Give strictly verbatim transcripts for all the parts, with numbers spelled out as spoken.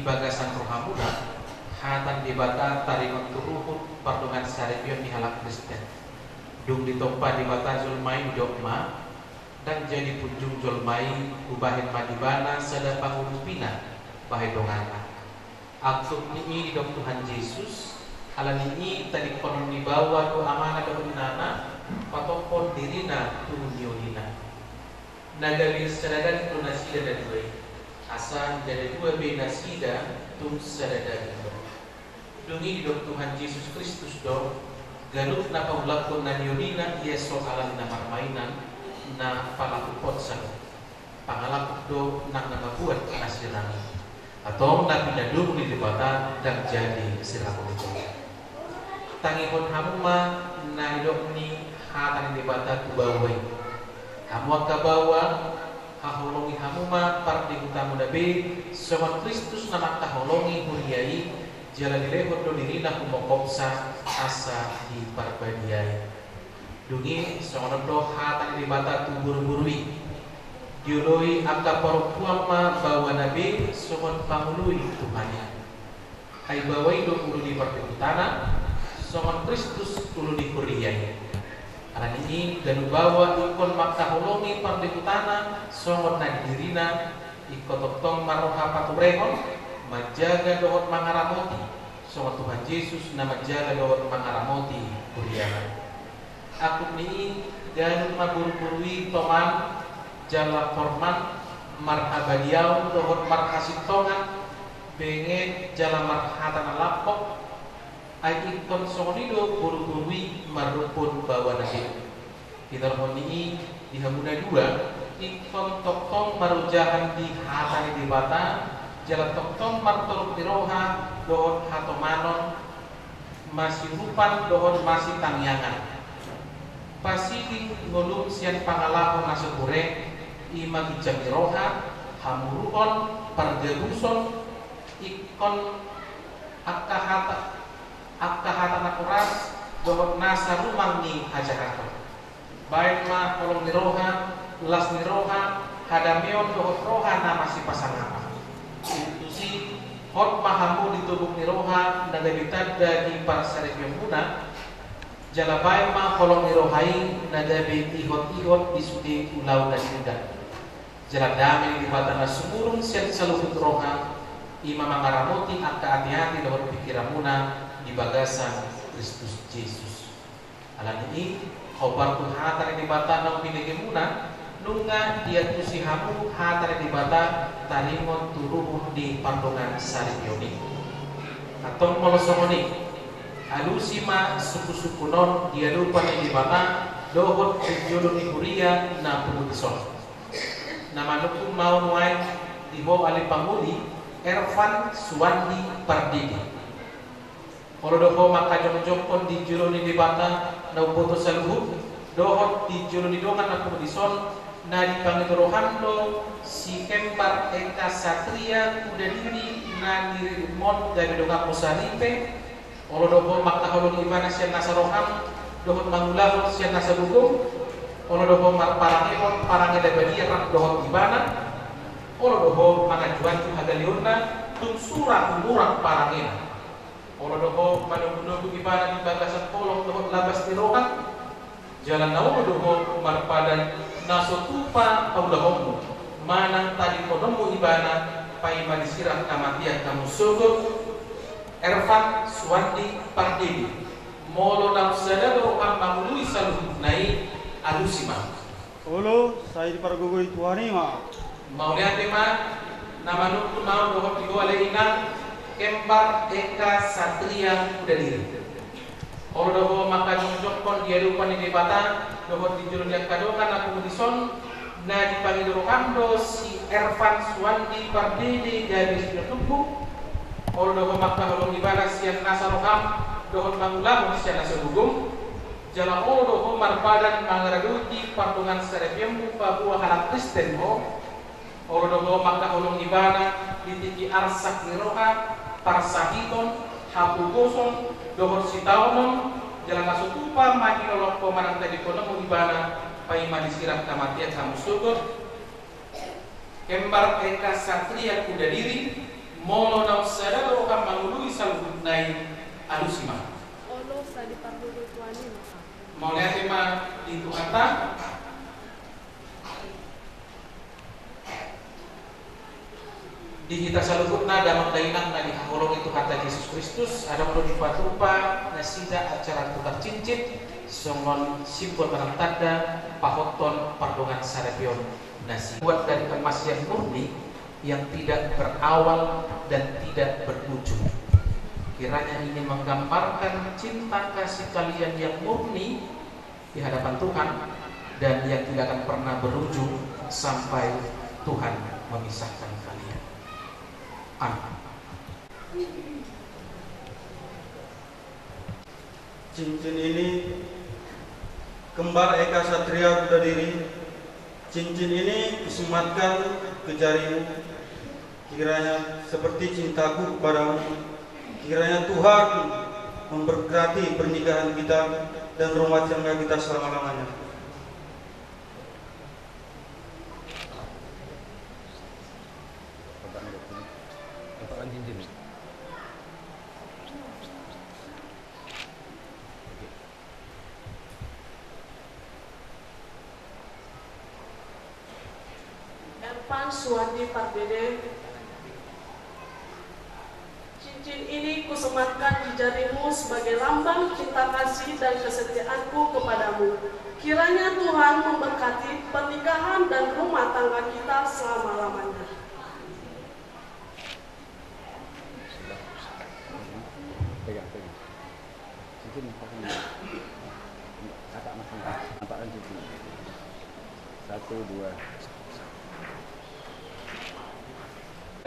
Bagasan rohamuna, hata ni Debata taringot tu ruhut pardongansaripeon ni halak Kristen. Dung ditompa Debata jolma i, didok ma: Ndang jadi punjung jolma i, hubahen ma di ibana sada pangulupina bahen donganna. Angkup ni i didok Tuhan Jesus, ala ni i tadingkonon ni baoa do amana dohot inana, patophon dirina tu niolina. Na gabe sada daging do nasida na dua i, asa ndada dua be nasida, tung sada daging do. Dung i didok Tuhan Jesus Kristus do, ganup na paulakhon na niolina ia so ala ni na marmainan, na palakuhonsa do. Pangalakuh do nang na mambuat na sirang i. Antong na pinadung ni Debata ndang jadi sirang i. Tangihon hamu ma na nidok ni hata ni Debata tu baoa i. Hamu angka baoa, haholongi hamu ma pardebutamuna be, songon Kristus na mangkaholongi huria i, jala dilehon do dirina humongkopsa asa diparbadiai. Dung i songon on do hata ni Debata tu boruboru i: Dioloi angka parompuan ma baoana be songon pangului Tuhan i. Ai baoa i do ulu ni pardebutana, songon Kristus ulu ni huria i. Ala ni i ganup baoa ingkon mangkaholongi pardebutana songon na di dirina, ingkon tongtong marroha paturehon, manjaga dohot mangaramoti, songon Tuhan Jesus na manjaga dohot mangaramoti huriana. Angkup ni i, ganup ma boruboru i toman jala porman, marhabadiaon dohot marhasintongan, benget jala marhata na lampok. Ai ingkon songon i do boruboru i marrumpun baoana be. Tinorhon ni i, di hamuna dua, ingkon tongtong marojahan di hata ni Debata, jala tongtong martorop ni roha dohot hatomanon, masiurupan dohot masitangiangan. Pasiding ngolum sian pangalaho na so ture, i ma ginjang ni roha, hamuruon, pargabuson, ingkon angka hata, angka hata na horas dohot nasa rumang ni hajahaton. Baen ma holong ni roha, las ni roha, hadameon dohot roha na masipasangapan. Tusi, hot ma hamu di tobuk ni roha na gabe tanda di parsaripeonmuna, jala baen ma holong ni roha i na gabe ihot-ihot di sude ulaon na niula. Jala dame ni Debata na sumurung sian saluhut roha, i ma mangaramoti angka ateate dohot pingkiranmuna di bagasan Kristus Jesus. Ala ni i, hombar tu hata ni Debata naung binegemuna, nunga diantusi hamu hata ni Debata taringot tu ruhut ni pardongansaripeon i. Antong molo songon i, alusi ma sungkunsungkun on di adopan ni Debata dohot di jolo ni huria na pungu dison. Na manungkun ma au nuaeng di ho ale pangoli, Ervan Suwandi Pardede. Olo do ho mangkajongjongkon di jolo ni Debata na umboto saluhut, dohot di jolo ni dongan na pungu dison, na dipangido roham do si Kembar Eka Satria Kudadiri na niributmon gabe donganmu saripe. Olo do ho mangkaholongi ibana sian nasa roham, dohot mangulahon sian nasa gogom. Olo do ho marparangehon parangeda badia rap dohot ibana. Olo do ho manganjuanju hagaleonna, tung sura humurang parangena. Olo do ho manogunogu ibana di bagasan holong dohot labas ni roha. Jala na olo do ho marpadan na so tupa paulahonmu, manang tadingkononmu ibana, paima disirang hamatean hamu sogot. Ervan Suwandi Pardede, molo naung sada do roham mangului saluhutna i, alusi ma. Olo, sai dipargogoi Tuhan i ma. Mauliate ma, na manungkun ma au dohot di ho ale inang, Kembar Eka Satria Kudadiri. Olo do ho mangkajongjongkon di adopan ni Debata, dohot di jolo ni angka dongan na pungu dison, na dipangido roham do si Ervan Suwandi Pardede gabe sinutubu. Olo do ho mangkaholongi ibana sian nasa roham, dohot mangulahon sian nasa gogom. Jala olo do ho marpadan mangaradoti pardongansaripeonmu paboa halak Kristen ho. Olo do ho mangkaholongi ibana di tingki arsak ni roha, parsahiton, hapogoson, dohot sitaonon, jala na so tupa manginolong ho manang tadingkononmu ibana, paima disirang hamatean hamu sogot. Kembar Eka Satria Kudadiri, Molo naung sada do roham mangoloi saluhutna i, alusi ma. Olo, sai dipargogoi Tuhan i ma. Mauliate ma di Tuhanta. Di hita saluhutna damang dainang na dihaholongi Tuhanta Jesus Kristus, adong do dipatupa nasida acara tukar cincin songon simbol manang tanda pahothon pardongansaripeon nasida. Buat dari emas yang murni, yang tidak berawal dan tidak berujung. Kiranya ini menggambarkan cinta kasih kalian yang murni di hadapan Tuhan dan yang tidak akan pernah berujung sampai Tuhan memisahkan kalian. Amin. Cincin ini, kembar Eka Satria Kuda Diri, cincin ini kusematkan ke jarimu, kiranya seperti cintaku kepadamu, kiranya Tuhan memberkati pernikahan kita dan rumah tangga kita selama-lamanya. Ervan Suwandi Pardede. Cincin ini kusematkan di jarimu sebagai lambang cinta kasih dan kesetiaanku kepadamu. Kiranya Tuhan memberkati pernikahan dan rumah tangga kita selama-lamanya. Pegang, pegang. Cincin, pegang. Kakak masih. Nampakkan cincin. Satu, dua.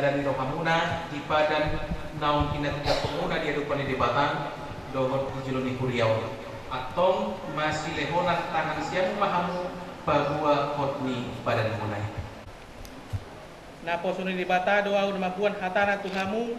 Dari rohamuna di padan naung pinatinggalhonmuna di adopan ni Debata dohot di jolo ni huria on. Antong masilehonan tangan sian ma hamu paboahon ni padanmuna i. Naposo ni Debata do ahu na mamboan hatana tu hamu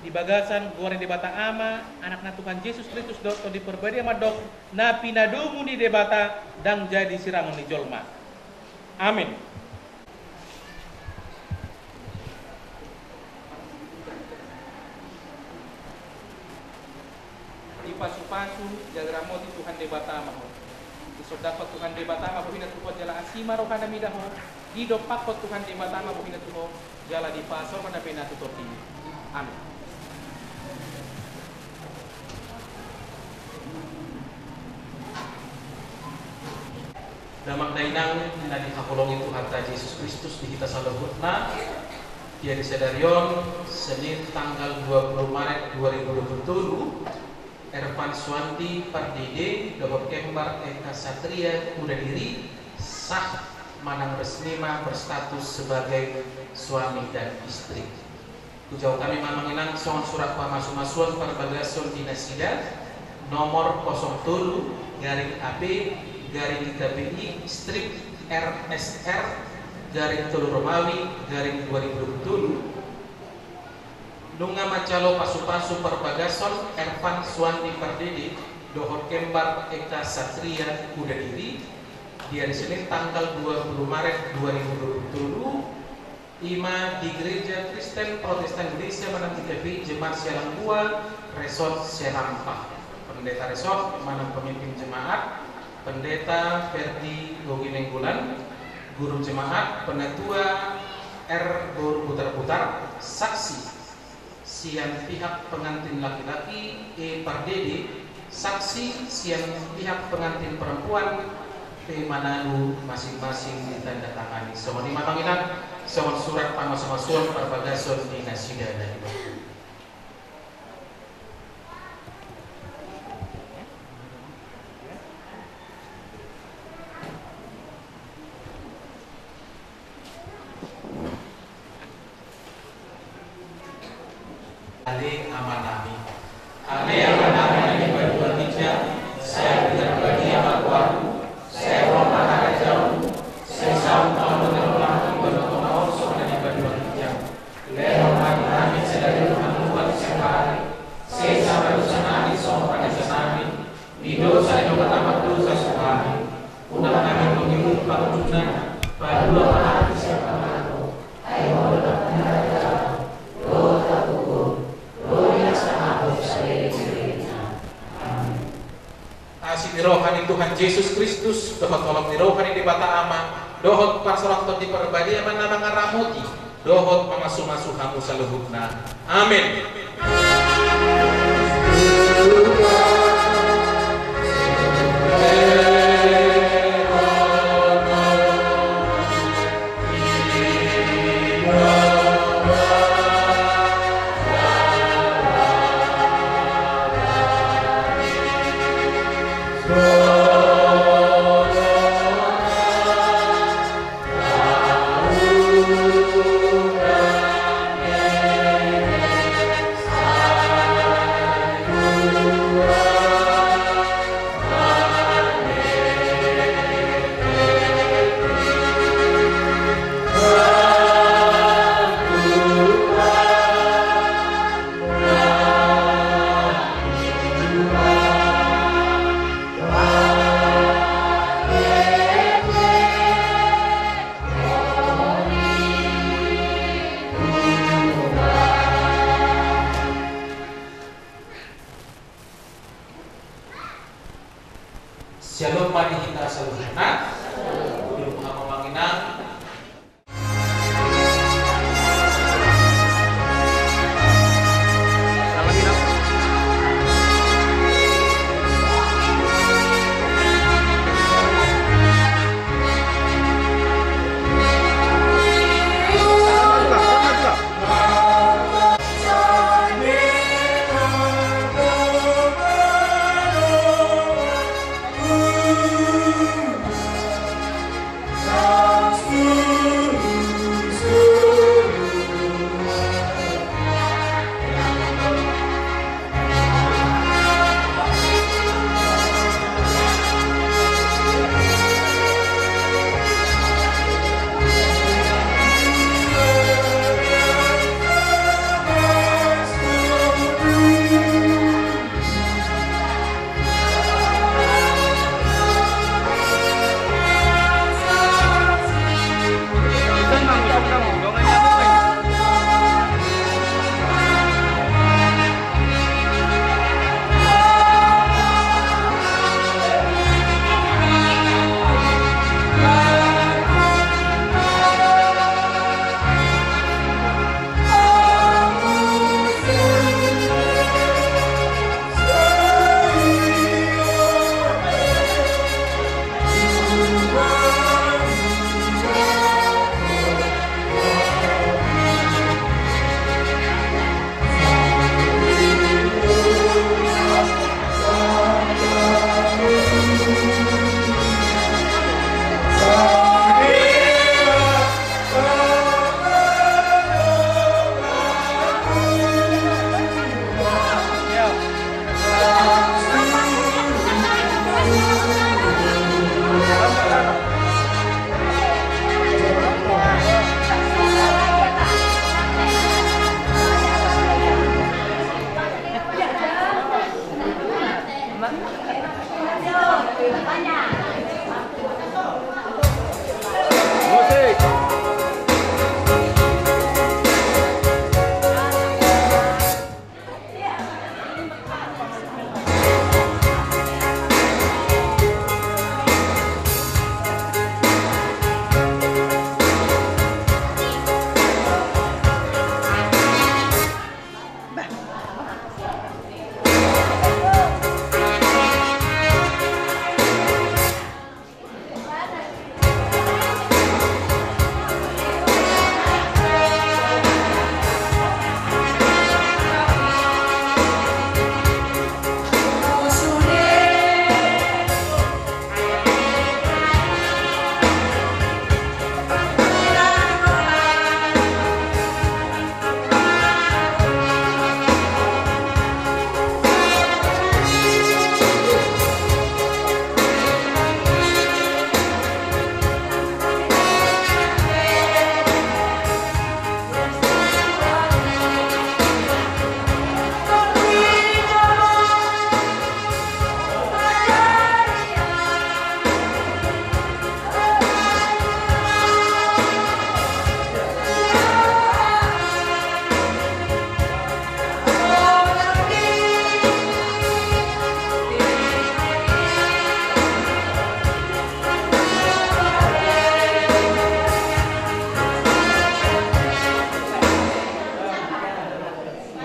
di bagasan goar ni Debata Ama, Anakna Tuhan Jesus Kristus dohot Tondi Parbadia mandok, na pinadomu ni Debata ndang jadi sirangon ni jolma. Amin. Dipasupasu, diramoti Tuhan Debata ma ho. Disondangkon Tuhan Debata ma bohina tu ho jala asi ma rohana mida ho. Didompakkon Tuhan Debata ma bohina tu ho jala dipasaorhon damena tu tondimi. Amin. Damang dainang na dihaholongi Tuhanta Jesus Kristus di hita saluhutna, di ari sadari on, Senin tanggal dua puluh Maret dua ribu dua puluh tolu, Ervan Suwandi Pardede dohot Kembar Eka Satria Kuda Diri sah manang resmi ma berstatus sebagai suami dan istri. Hujahahon hami ma amang inang songon surat pamasumasuon parbagason di nasida, nomor kosong tolu garing A P garing G K P I strip R S R garing tolu Romawi garing dua ribu dua puluh tolu. Nunga manjalo pasupasu parbagason Ervan Suwandi Pardede dohot Kembar Eka Satria Kuda Diri di ari Senin tanggal dua puluh Maret dua ribu dua puluh tolu, i ma di Gereja Kristen Protestan Indonesia manang G K P I Jemaat Sialang Dua, Resort Serampa. Pendeta Resort manang pemimpin jemaat, Pendeta Ferdi Boginenggolan, guru jemaat, penatua R Boru Butarbutar, saksi sian pihak pengantin laki-laki E Pardede, saksi sian pihak pengantin perempuan P Manado, masing-masing ditandatangani. Songon i ma amang inang songon surat pamasumasuon parbagason di nasida na di Ale Amanami. Ale Amanami na di banua ginjang, sai pinarbadia ma goarmu, sai ro ma harajaonmu, sai saut ma lomo ni roham di banua tonga on songon na di banua ginjang. Lehon ma tu hami sadari on hangoluan siapari. Sesa ma dosanami songon panesanami di dosa ni angka na mardosa tu hami. Unang hami togihon tu pangunjunan, palua ma hami sian pangago. Ai Ho do na harajaon, dohot Tuhan Jesus Kristus, dohot holong ni roha ni Debata Ama, dohot parsarohon ni Tondi Parbadia ma na mangaramoti dohot mamasumasu hamu saluhutna. Amen.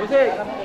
Oke.